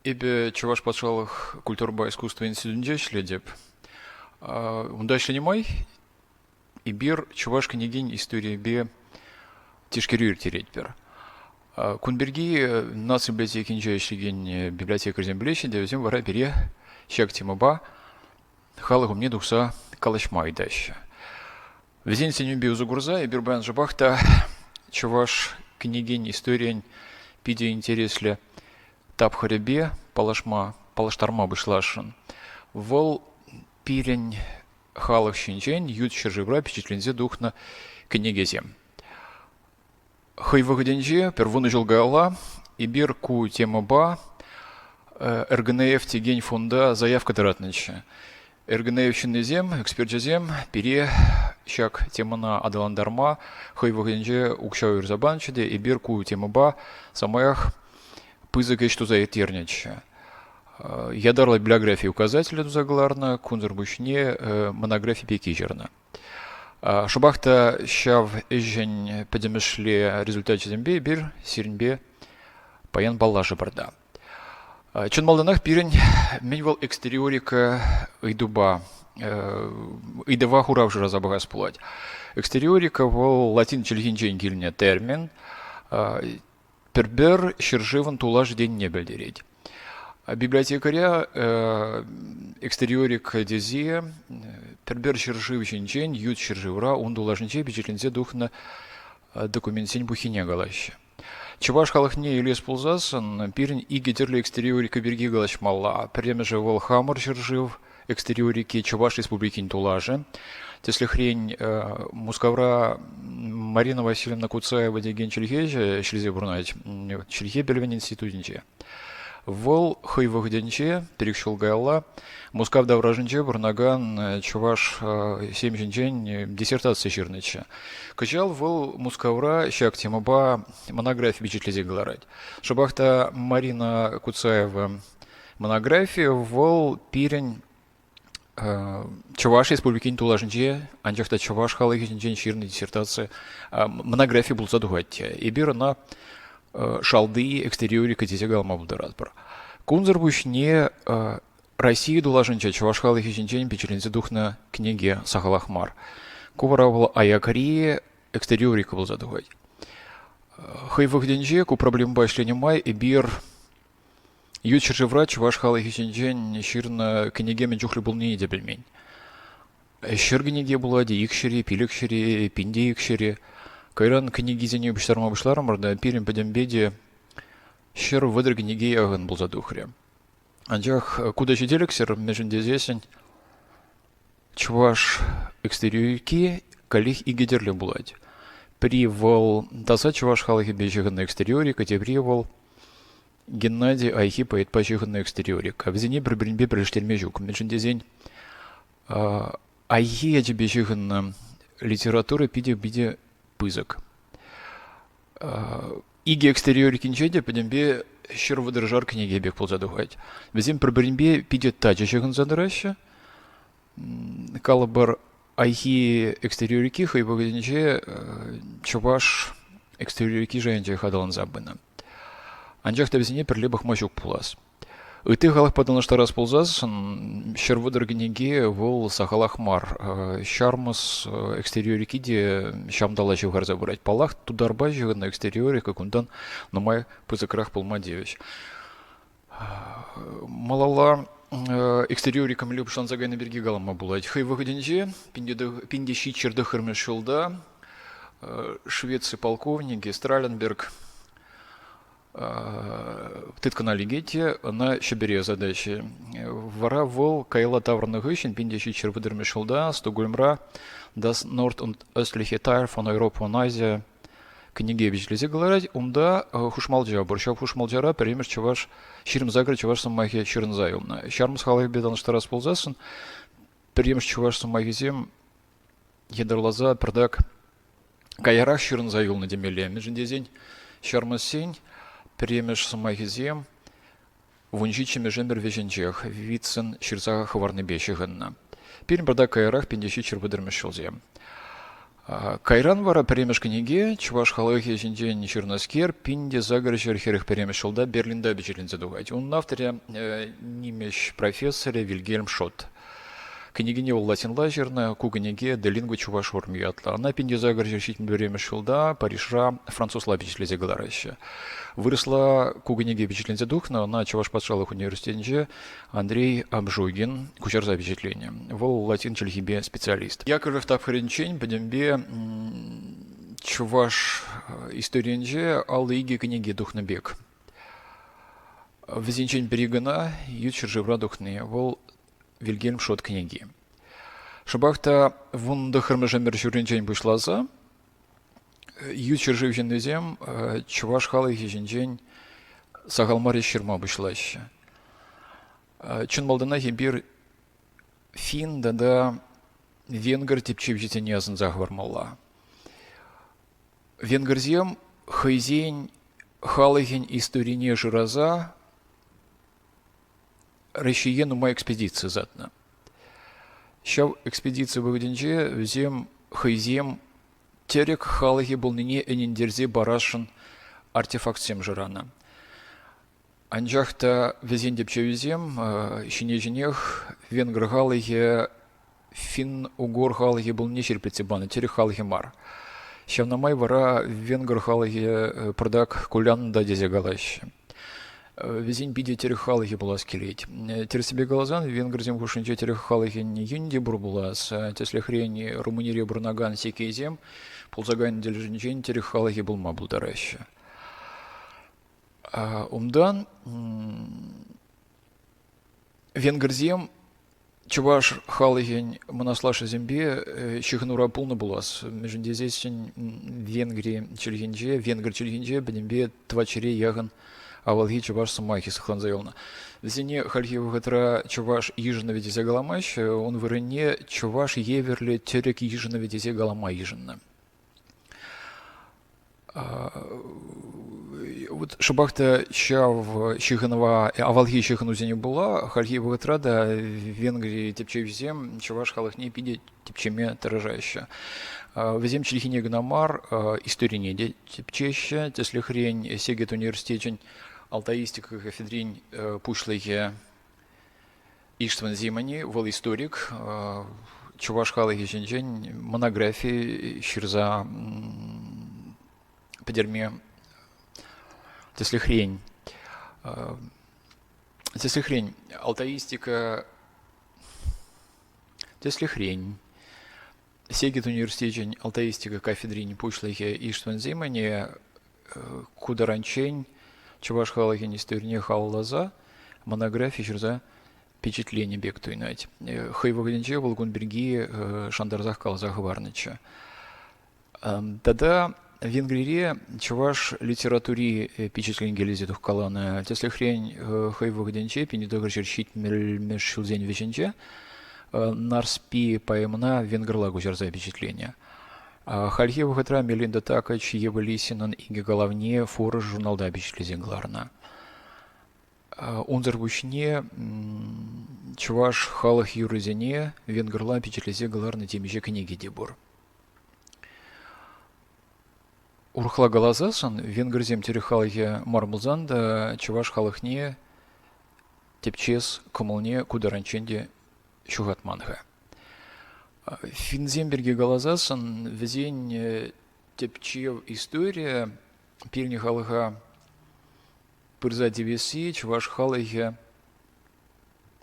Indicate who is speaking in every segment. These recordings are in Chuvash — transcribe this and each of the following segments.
Speaker 1: Эпӗ Чӑваш патшалӑх культурӑпа искусство институтӗнче ӗҫлетӗп. Унта ӗҫленӗ май эпир чӑваш кӗнекин историйӗпе тишкерӳ ирттеретпӗр. Кун пирки наци библиотекинче ӗҫлекен библиотекарьсем пӗлеҫҫӗ те, вӗсем вара пире ҫак темӑпа халӑх умне тухса калаҫма ыйтаҫҫӗ. Вӗсен сӗнӳпе усӑ курса эпир паян шӑпах та чӑваш кӗнекин историйӗн питӗ интереслӗ тапхӑрӗпе паллашма, паллаштарма пуҫласшӑн. Вӑл пирӗн халӑх ҫинчен ют ҫӗршывра пичетленсе тухнӑ кӗнекесем. Хӑй вӑхӑтӗнче, пӗр вунӑ ҫул каялла, эпир ку темӑпа РГНФ текен фонда заявка тӑратнӑччӗ. РГНФ ҫыннисем, эксперчӗсем пире ҫак темӑна аталантарма хӑй вӑхӑтӗнче укҫа уйӑрса панӑччӗ те эпир ку темӑпа самаях пысӑк ӗҫ туса ирттернӗччӗ. Ятарлӑ библиографи указателӗ туса кӑларнӑ, кунсӑр пуҫне монографи пекки ҫырнӑ. Шӑпах та ҫав ӗҫӗн пӗтӗмӗшле результачӗсемпе эпир сирӗнпе паян паллашӑпӑр та. Чӑн малтанах пирӗн мӗн вӑл экстериорика ыйтупа ыйтӑва хурав шыраса пӑхас пулать. Экстериорика вӑл латин чӗлхинчен килнӗ термин, пӗр-пӗр ҫӗршывӑн тулашӗ тенине пӗлтерет. Библиотекаря экстериорик тесе пӗр-пӗр ҫӗршыв ҫинчен ют ҫӗршывра ун тулашӗнче пичетленсе тухнӑ документсен пуххине калаҫҫӗ. Чӑваш халӑхне илес пулсассӑн пирӗн икӗ тӗрлӗ экстериорика пирки калаҫмалла. Пӗрремӗшӗ вӑл хамӑр ҫӗршыв экстериорики Чӑваш Республикин тулашӗ. Тӗслӗхрен, Мускавра Марина Васильевна Куцаева текен чӗлхеҫӗ ӗҫлесе пурӑнать чӗлхе пӗлӗвӗн институтӗнче. Вӑл хӑй вӑхӑтӗнче, пӗр-ик ҫул каялла, Мускав таврашӗнче пурӑнакан чӑваш ҫем ҫинчен диссертаци ҫырнӑччӗ. Кӑҫал вӑл Мускавра ҫак темӑпа монографи пичетлесе кӑларать. Шӑпах та Марина Куцаева монографи вӑл пирӗн Чӑваш Республикин тулашӗнче, анчах та чӑваш халӑхӗ ҫинчен ҫырнӑ диссертаци монографи пулса тухать. Эпир ӑна шалти экстериорика тесе калама пултаратпӑр. Кунсӑр пуҫне Россия тулашӗнче чӑваш халӑхӗ ҫинчен пичетленсе тухнӑ кӗнеке сахалах мар. Ку вара вӑл аякри экстериорика пулса тухать. Хӑй вӑхӑтӗнче ку проблемӑпа ӗҫленӗ май эпир Ют ҫӗршывра чӑваш халӑхӗ ҫинчен ҫырнӑ кӗнеке мӗн чухлӗ пулнине те пӗлмен. 100 кӗнеке пулать-и, 200-и, 500-и, пин те 200-и. Кайран кӗнекисене пуҫтарма пуҫларӑмӑр та пирӗн пӗтӗмпе те 130 кӗнеке яхӑн пулса тухрӗ. Анчах ку та ҫителӗксӗр, мӗншӗн тесессӗн чӑваш экстериорики каллех икӗ тӗрлӗ пулать. Пӗри вӑл таса чӑваш халӑхӗпе ҫыхӑннӑ экстериорика, тепри вӑл Геннадий Айхи поэтпа ҫыхӑннӑ экстериорика. Вӗсене пӗр-пӗринпе пӗрлештерме ҫук. Мӗншӗн тесен Айхи ячӗпе ҫыхӑннӑ литература питӗ-питӗ пысӑк. Икӗ экстериорикинче те пӗтӗмпе 130-шар кӗнеке пек пулса тухать. Вӗсем пӗр-пӗринпе питӗ тачӑ ҫыхӑнса тӑраҫҫӗ. Калӑпӑр, Айхи экстериорики хӑй вӑхӑтӗнче чӑваш экстериорики шайӗнче аталанса пынӑ. Анчах та вӗсене пӗрле пӑхма ҫук пулас. Ытти халӑхпа танлаштарас пулсассӑн 130 кӗнеке вӑл сахалах мар. Ҫармӑс экстериорики те ҫавӑнталла ҫывхарса пырать. Паллах, тутарпа ҫыхӑннӑ экстериорика кунтан нумай пысӑкрах пулма тивӗҫ. Малалла экстериорика мӗнле пуҫланса кайнӑ пирки калама пулать. Хӑй вӑхӑтӗнче 1709 ҫулта Швеци полковникӗ Страленберг тыткӑна лекет те ӑна Ҫӗпӗре ӑсатаҫҫӗ. Вара вӑл каялла таврӑннӑ хыҫҫӑн 1731 ҫулта Стокгольмра Das Nord- und östliche Teil von Europa und Asia кӗнеке пичетлесе кӑларать. Унта хушмалча пур. Ҫав хушмалчара пӗрремӗш чӑваш 28 чӑваш сӑмахӗ ҫырӑнса юлнӑ. Ҫармӑс халӑхӗпе танлаштарас пулсассӑн пӗрремӗш чӑваш сӑмахӗсем ятарласа пӗртак каярах ҫырӑнса юлнӑ темелле. Мӗншӗн тесен ҫармӑссен пӗрремӗш сӑмахӗсем 17-мӗш ӗмӗр вӗҫӗнчех Вицин ҫырса хӑварнипе ҫыхӑннӑ. Пирӗн пӗртак каярах 1731 ҫулсем. Кайран вара пӗрремӗш кӗнеке чӑваш халӑхӗ ҫинчен ҫырнӑскер 1841 ҫулта Берлинта пичетленсе тухать. Унӑн авторӗ нимӗҫ профессорӗ Вильгельм Шотт. Кӗнекене вӑл латинла ҫырнӑ, ку кӗнеке «De lingua Чувашорм» ятлӑ. Ӑна 1871 ҫулта Парижра французла пичетлесе кӑлараҫҫӗ. Вырӑсла ку кӗнеке пичетленсе тухнӑ, ӑна Чӑваш патшалӑх университетӗнче Андрей Обжогин куҫарса пичетленӗ. Вӑл латин чӗлхипе специалист. Яковлев тапхӑрӗнчен пӗтӗмпе чӑваш историйӗнче 52 кӗнеке тухнӑ пек. Вӗсенчен пӗри кӑна ют ҫӗршывра тухни. Вӑл Вильгельм Шот кӗнеки. Шӑпах та 19-мӗш ӗмӗр ҫурринчен пуҫласа ют ҫӗршыв ҫыннисем чӑваш халӑхӗ ҫинчен сахал мар ӗҫ ҫырма пуҫлаҫҫӗ. Чӑн малтанах эпир финн тата венгр тӗпчевҫисене асӑнса хӑвармалла. Венгрсем хӑйсен халӑхӗн историне шыраса Раҫҫее нумай экспедици ӑсатнӑ. Ҫав экспедици вӑхӑтӗнче вӗсем хӑйсем тӗрӗк халӑхӗ пулнине ӗнентерсе парасшӑн артефактсем шыранӑ. Анчах та вӗсен тӗпчевӗсем ҫине-ҫинех венгр халӑхӗ финн-угор халӑхӗ пулнине ҫирӗплетсе панӑ, тӗрӗк халӑхӗ мар. Ҫавна май вара венгр халӑхӗ пӑртак куляннӑ та тесе калаҫҫӗ. Вӗсен питӗ тӗрӗк халӑхӗ пулас килет. Тӗрӗссипе каласан, венгрсем хушшинче тӗрӗк халӑхӗн йӳн те пур пулас. Тӗслӗхрен, Румынире пурӑнакан секейсем пулса кайнӑ тӗлӗшӗнчен тӗрӗк халӑхӗ пулма пултараҫҫӗ. Унтан венгрсем чӑваш халӑхӗн мӑнаслашшӗсемпе ҫыхӑнура пулнӑ пулас. Мӗншӗн тесессӗн Венгри чӗлхинче, венгр чӗлхинче пӗтӗмпе тӑватҫӗре яхӑн авалхи чӑваш сӑмахӗ сыхланса юлнӑ. Вӗсене хальхи вӑхӑтра чӑваш йышӑнӑвӗ тесе каламаҫҫӗ, ун вырӑнне чӑваш евӗрлӗ тӗрӗк йышӑнӑвӗ тесе калама йышӑннӑ. Вот шӑпах та ҫав ҫыхӑнӑва, авалхи ҫыхӑнусене пула хальхи вӑхӑтра та Венгри тӗпчевҫисем чӑваш халӑхне питӗ тӗпчеме тӑрӑшаҫҫӗ. Вӗсем чӗлхине кӑна мар, историне те тӗпчеҫҫӗ. Тӗслӗхрен, Сегет университечӗн алтаистика кафедрин пуҫлӑхӗ Иштван Зимани, вӑл историк, чӑваш халӑхӗ ҫинчен монографи ҫырса пӗтерме тӗслӗхрен. Тӗслӗхрен, алтаистика тӗслӗхрен, Сегет университечӗн алтаистика кафедрин пуҫлӑхӗ Иштван Зимани ку таранччен чӑваш халӑхӗн историне халалласа монографи ҫырса пичетленӗ пек туйӑнать. Хӑй вӑхӑтӗнче вӑл кун пирки шантарсах каласа хӑварнӑччӗ. Тата Венгрире чӑваш литератури пичетленкелесе тухкаланӑ. Тӗслӗхрен, хӑй вӑхӑтӗнче 1970-мӗш ҫулсен вӗҫӗнче Нарспи поэмӑна венгрла куҫарса пичетленӗ. Хальхи вӑхӑтра Мелинда Такач Ева Лисинӑн икӗ калавне Форож журналта пичетлесе кӑларнӑ. Унсӑр пуҫне чӑваш халӑх юррисене венгрла пичетлесе кӑларнӑ темиҫе кӗнеке те пур. Урӑхла каласассӑн, венгрсем тӗрӗк халӑхӗ мар пулсан та чӑваш халӑхне тӗпчес кӑмӑлне ку таранччен те ҫухатман-ха. Финсем пирки каласассӑн, вӗсен тӗпчев историйӗ пирӗн халӑха пырса тивесси чӑваш халӑхӗ,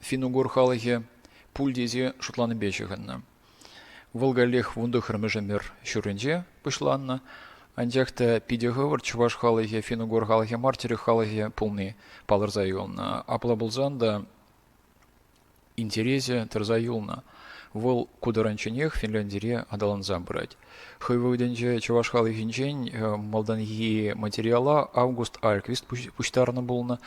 Speaker 1: финн-угор халӑхӗ пуль тесе шутланипе ҫыхӑннӑ. Вӑл каллех 19-мӗш ӗмӗр ҫурринче пуҫланнӑ, анчах та питӗ хӑвӑрт чӑваш халӑхӗ финн-угор халӑхӗ мар, тӗрӗк халӑхӗ пулни палӑрса юлнӑ. Апла пулсан та интересӗ тӑрса юлнӑ. Вӑл ку таранчченех Финляндире аталанса пырать. Хӑй вӑхӑтӗнче чӑваш халӑхӗнчен малтанхи материала Август Альквист пуҫтарнӑ пулнӑ.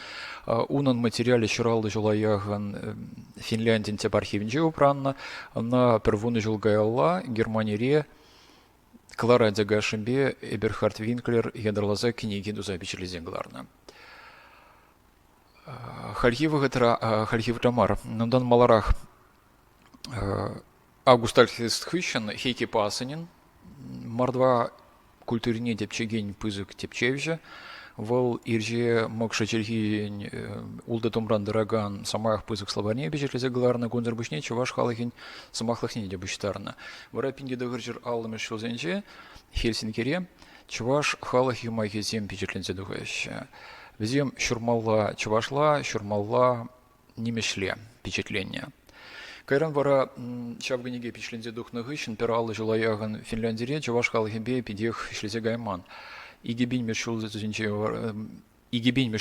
Speaker 1: Унӑн материалӗ ҫуралнӑ ҫула яхӑн Финляндин тӗп архивӗнче упраннӑ. Ӑна пӗр вунӑ ҫул каялла Германире Клара Дягашемпе Эберхард Винклер ятарласа кӗнеке туса пичетлесе кӑларнӑ. Хальхи вӑхӑтра, хальхи вӑхӑтра мар, унтан маларах Август Альхист хыҫҫӑн Хейки Паасанен Мордва культурине тӗпчекен пысӑк тӗпчевҫӗ. Вӑл ирҫе мӑкшӑ чӗлхин ултӑ томран тӑракан самаях пысӑк словарьне пичетлесе кӑларнӑ. Кунсӑр пуҫне чӑваш халӑхӗн сӑмахлӑхне те пуҫтарнӑ. Вара 1950-мӗш ҫулсенче Хельсинкире чӑваш халӑх юмахӗсем пичетленсе тухаҫҫӗ. Вӗсем ҫурмалла чӑвашла, ҫурмалла нимӗҫле пичетленнӗ. Кайран вара ҫав кӗнеке пичетленсе тухнӑ хыҫҫӑн пӗр 50 ҫула яхӑн Финляндире чӑваш халӑхӗпе питех ӗҫлесе кайман. 2000-мӗш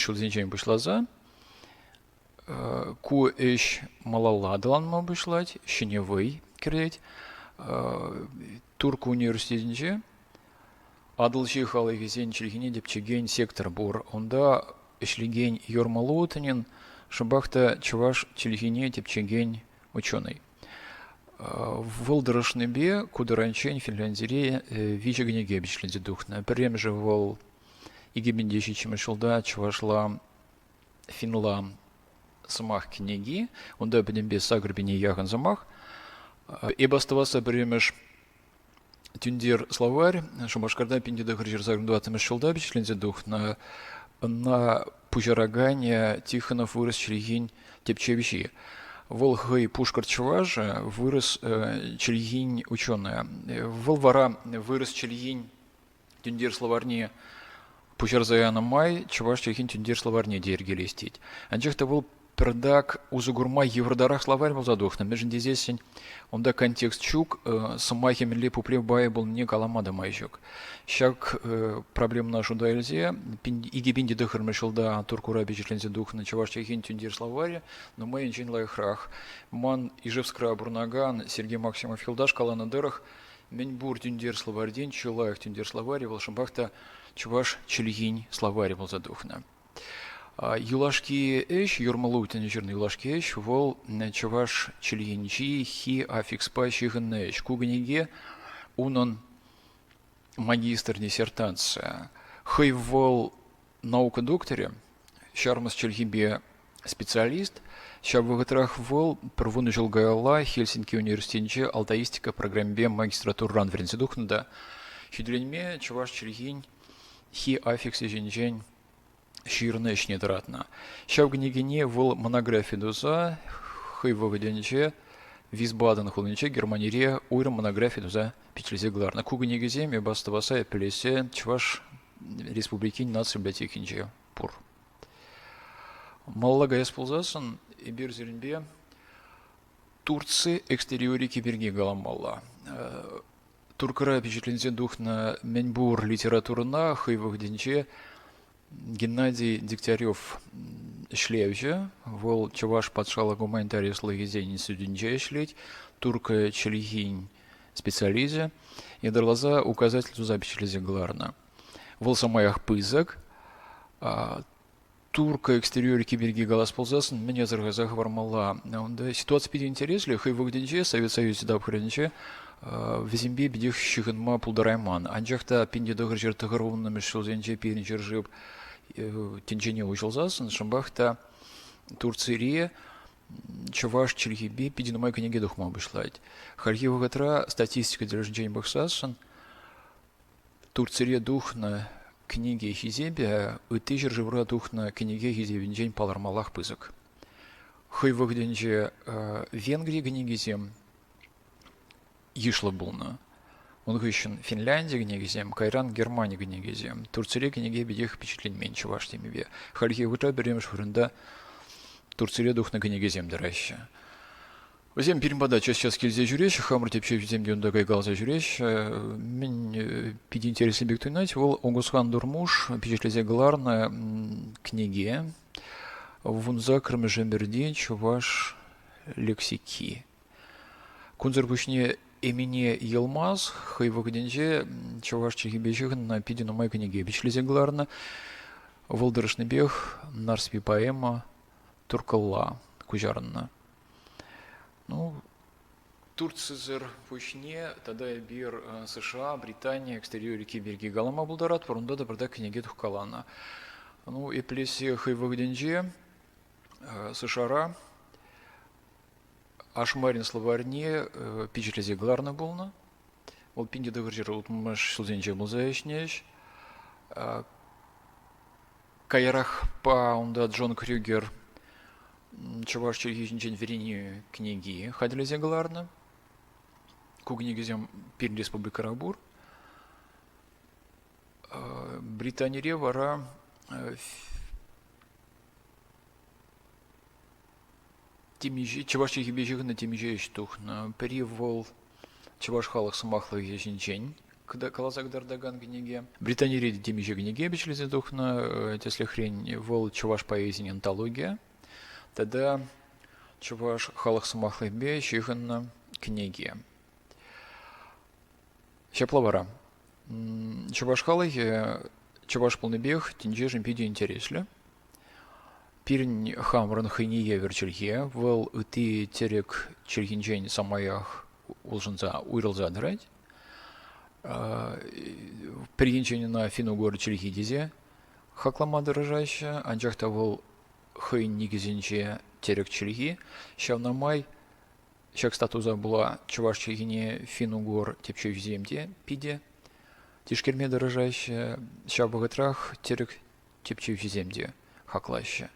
Speaker 1: ҫулсенчен пуҫласа ку ӗҫ малалла аталанма пуҫлать, ҫӗнӗ вӑй кӗрет. Турку университетӗнче Атӑлҫи халӑхӗсен чӗлхине тӗпчекен сектор пур. Унта ӗҫлекен Йорма Лоутонен шӑпах та чӑваш чӗлхине тӗпчекен ученӑй. Вӑл тӑрӑшнипе ку таранччен Финляндире виҫӗ кӗнеке пичетленсе тухнӑ. Пӗрремӗшӗ вӑл 2007 ҫулта чӑвашла финла сӑмах кӗнеки. Унта пӗтӗмпе 8000 яхӑн сӑмах. Эп астӑвасса пӗрремӗш Тӳнтер словарь Шупашкарта 1984 ҫулта пичетленсе тухнӑ. Ӑна пуҫараканӗ Тихонов вырӑс чӗлхин тӗпчевҫи. Вӑл хӑй пушкӑрт чӑвашӗ, вырӑс чӗлхин ученӑйӗ. Вӑл вара вырӑс чӗлхин тӳнтер словарьне пуҫарса янӑ май чӑваш чӗлхин тӳнтер словарьне те йӗркелес тет. Анчах та вӑл пӗртак усӑ курма йывӑртарах словарь пулса тухнӑ. Мӗншӗн тесессӗн унта контекст ҫук, сӑмахӗ мӗнле пуплев пайӗ пулнине калама та май ҫук. Ҫак проблемӑна шута илсе 2009 ҫулта Туркура пичетленсе тухнӑ чӑваш чӗлхин тӳнтер словарӗ нумай енчен лайӑхрах. Ман Ижевскра пурӑнакан Сергей Максимов юлташ каланӑ тӑрӑх, мӗнпур тӳнтер словарьтен чи лайӑх тӳнтер словарӗ вӑл шӑпах та чӑваш чӗлхин словарӗ пулса тухнӑ. Юлашки ӗҫ, Юрмалу тӗнӗ ҫырнӑ юлашки ӗҫ, вӑл чӑваш чӗлхинчи хи аффикспа ҫыхӑннӑ ӗҫ. Ку кӗнеке унӑн магистр диссертацийӗ. Хӑй вӑл наука докторӗ, ҫармӑс чӗлхипе специалист. Ҫав вӑхӑтрах вӑл пӗр вунӑ ҫул каялла Хельсинки университетӗнче алтаистика программипе магистратурӑран вӗренсе тухнӑ та хӳтӗленме чӑваш чӗлхин хи аффиксӗ ҫинчен ҫырнӑ ӗҫне тӑратнӑ. Ҫав кӗнекене вӑл монографи туса хӑй вӑхӑтӗнче Висбаден хулинче Германире уйрӑм монографи туса пичетлесе кӑларнӑ. Ку кӗнекесем эп астӑвасса пӗлессе Чӑваш Республикин наци библиотекинче пур. Малалла каяс пулсассӑн эпир сирӗнпе Турци экстериорики пирки каламалла. Туркӑра пичетленсе тухнӑ мӗнпур литературӑна хӑй вӑхӑтӗнче Геннадий Дегтярев ӗҫлевҫӗ, вӑл Чӑваш патшалӑх гуманитари ӑслӑхӗсен институтӗнче ӗҫлет, турккӑ чӗлхин специалисчӗ, ятарласа указатель туса пичетлесе кӑларнӑ. Вӑл самаях пысӑк. Турккӑ экстерьерки пирки калас пулсассӑн мӗн асӑрхаса хӑвармалла? Унта ситуаци питӗ интереслӗ. Хӑй вӑхӑтӗнче, Совет Союзӗ тапхӑрӗнче, вӗсемпе питех ҫыхӑнма пултарайман. Анчах та 1990-мӗш ҫулсенче пирӗн ҫӗршыв тӗнчене уҫӑлсассӑн шӑпах та Турцире чӑваш чӗлхипе питӗ нумай кӗнеке тухма пуҫлать. Хальхи вӑхӑтра статистика тӗлӗшӗнчен пӑхсассӑн Турцире тухнӑ кӗнеке хисепӗ ытти ҫӗршывра тухнӑ кӗнеке хисепӗнчен палӑрмаллах пысӑк. Хӑй вӑхӑтӗнче Венгри кӗнекисем йышлӑ пулнӑ. Ун хыҫҫӑн Финлянди кӗнекисем, кайран Германи кӗнекисем. Турцире кӗнеке питех пичетленмен чӑваш темипе. Хальхи вӑхӑтра пӗрремӗш вырӑнта Турцире тухнӑ кӗнекесем тӑраҫҫӗ. Вӗсем пирӗн пата час-час килсе ҫӳреҫҫӗ, хамӑр тӗпчевҫӗсем те унта кайкаласа ҫӳреҫҫӗ. Мӗн питӗ интереслӗ пек туйӑнать, вӑл Огузхан Дурмуш пичетлесе кӑларнӑ кӗнеке 18-мӗш ӗмӗрти чӑваш лексики. Кунсӑр пуҫне Эмине Йылмаз хӑй вӑхӑтӗнче чӑваш чӗлхипе ҫыхӑннӑ питӗ нумай кӗнеке пичетлесе кӑларнӑ. Вӑл тӑрӑшнипех Нарспи поэма турккӑлла куҫарӑннӑ. Ну, Турцисӗр пуҫне тата эпир США, Британи экстерьорики пирки калама пултаратпӑр, унта та пӗртак кӗнеке тухкаланӑ. Ну, эплесе хӑй вӑхӑтӗнче США-ра Ашмарин словарьне пичетлесе кӑларнӑ пулнӑ. Вӑл 1960 ҫулсенче пулса ӗҫнӗ ӗҫ. Каярахпа унта Джон Крюгер чӑваш чӗлхи ҫинчен вӗренӳ кӗнеки хатӗрлесе кӑларнӑ. Ку кӗнекесем пирӗн республикӑра пур. Британире вара темиҫе чӑваш чӗлхипе ҫыхӑннӑ темиҫе ӗҫ тухнӑ. Пӗри вӑл чӑваш халӑх сӑмахлӑхӗ ҫинчен каласа кӑтартакан кӗнеке. Британире те темиҫе кӗнеке пичетлесе тухнӑ. Тӗслӗхрен, вӑл чӑваш поэзийӗн антологийӗ тата чӑваш халӑх сӑмахлӑхӗпе ҫыхӑннӑ кӗнеке. Ҫапла вара, чӑваш халӑхӗ чӑваш пулнипех тӗнчешӗн питӗ интереслӗ. Пирӗн хамӑрӑн хӑйне евӗр чӗлхе, вӑл ытти тӗрӗк чӗлхинчен самаях улшӑнса уйрӑлса тӑрать. Пӗр енчен ӑна финн-угор чӗлхи тесе хаклама тӑрӑшаҫҫӗ, анчах та вӑл хӑйӗн никӗсӗнче тӗрӗк чӗлхи. Ҫавна май ҫак статуса пула чӑваш чӗлхине финн-угор тӗпчевҫисем те питӗ тишкерме тӑрӑшаҫҫӗ. Ҫав вӑхӑтрах тӗрӗк тӗпчевҫисем те хаклаҫҫӗ.